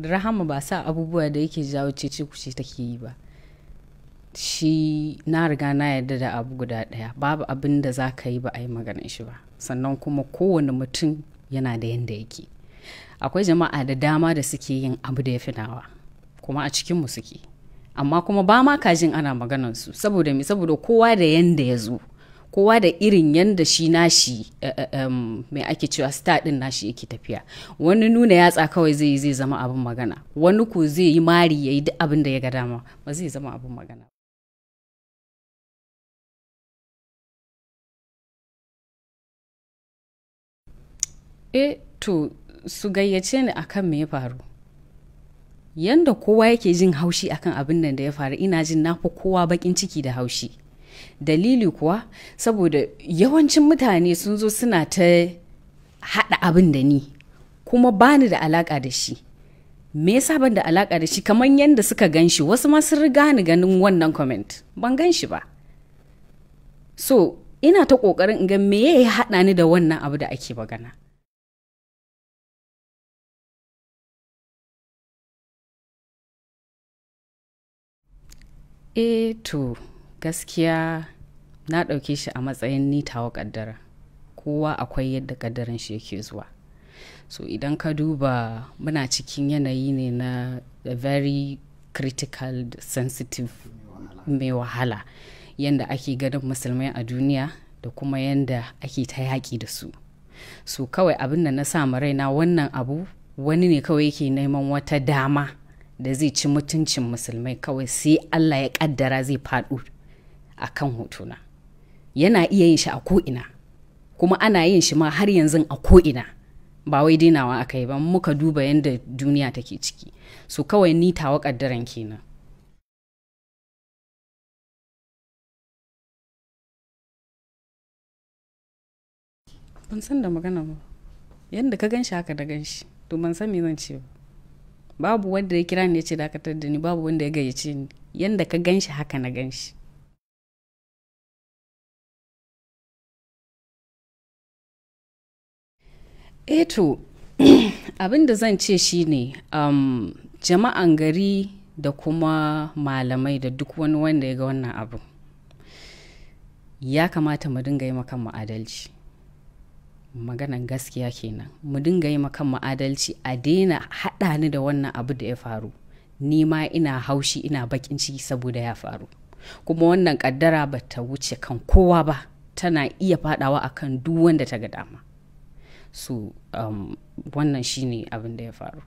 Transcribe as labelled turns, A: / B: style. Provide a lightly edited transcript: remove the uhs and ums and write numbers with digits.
A: Rahama ba sa abubuwa da yake jawo cece kuce take yi ba. Shi na riga na yarda da abu guda ɗaya, babu abin da za ka yi ba a yi maganin shi ba. Sannan kuma kowane mutum yana da yanda yake. Akwai jama'a da dama da suke yin abu da ya fi nawa, kuma a cikinmu suke. Amma kuma ba ma kajin ana maganansu saboda me? Saboda kowa da yanda ya zo, kowa da irin yanda shi nashi mai ake cewa star din nashi yake tafiya. Wani nuna yatsa kawai zai yi zai zama abin magana, wani ko zai yi mari ya yi duk abin da ya ga dama ba zai zama abin magana. To su gayyace ni akan me ya faru. Yanda kowa yake jin haushi akan abin nan da ya faru, ina jin na fi kowa bakin ciki da haushi. Dalili kuwa saboda yawancin mutane sun zo suna ta haɗa abin da ni kuma bani da alaƙa da shi. Me yasa ban da alaƙa da shi? Kamar yanda suka gan shi, wasu ma sun riga ni ganin wannan comment, ban gan shi ba. So ina ta ƙoƙarin in ga me ya haɗa ni da wannan abu da ake magana. To gaskiya na ɗauke shi a matsayin ni tawa ƙaddara. Kowa akwai yadda ƙaddaran shi yake zuwa. So idan ka duba muna cikin yanayi ne na very critical, sensitive, mai wahala. Yanda ake ganin musulmai a duniya da kuma yanda ake ta yaƙi da su. So kawai abin da na sa ma raina wannan abu wani ne kawai yake neman wata dama da zai ci mutuncin musulmai, kawai sai Allah ya kaddara zai faɗo a kan hotuna. Yana iya yin shi a ko'ina, kuma ana yin shi ma har yanzu a ko'ina, ba wai dainawa aka yi ba, muka duba yadda duniya take ciki. So kawai ni tawa kaddaran kenan. Ban san da magana ba. Yadda ka gan shi haka da gan shi, to ban san me zan ce ba. Babu wanda ya kira ni ya ce dakatar da ni, babu wanda ya gayyace ni. Yanda ka gan shi haka na gan shi. To abin da zan ce shine jama'an gari da kuma malamai da duk wani wanda ya ga wannan abu, ya kamata mu dinga yi kanmu adalci. Maganan gaskiya kenan, mu dinga yi kanmu adalci, a daina haɗa ni da wannan abu da ya faru. Ni ma ina haushi, ina bakin ciki saboda ya faru. Kuma wannan kaddara ba ta wuce kan kowa ba, tana iya fadawa akan duk wanda ta ga dama. So wannan shine abin da ya faru.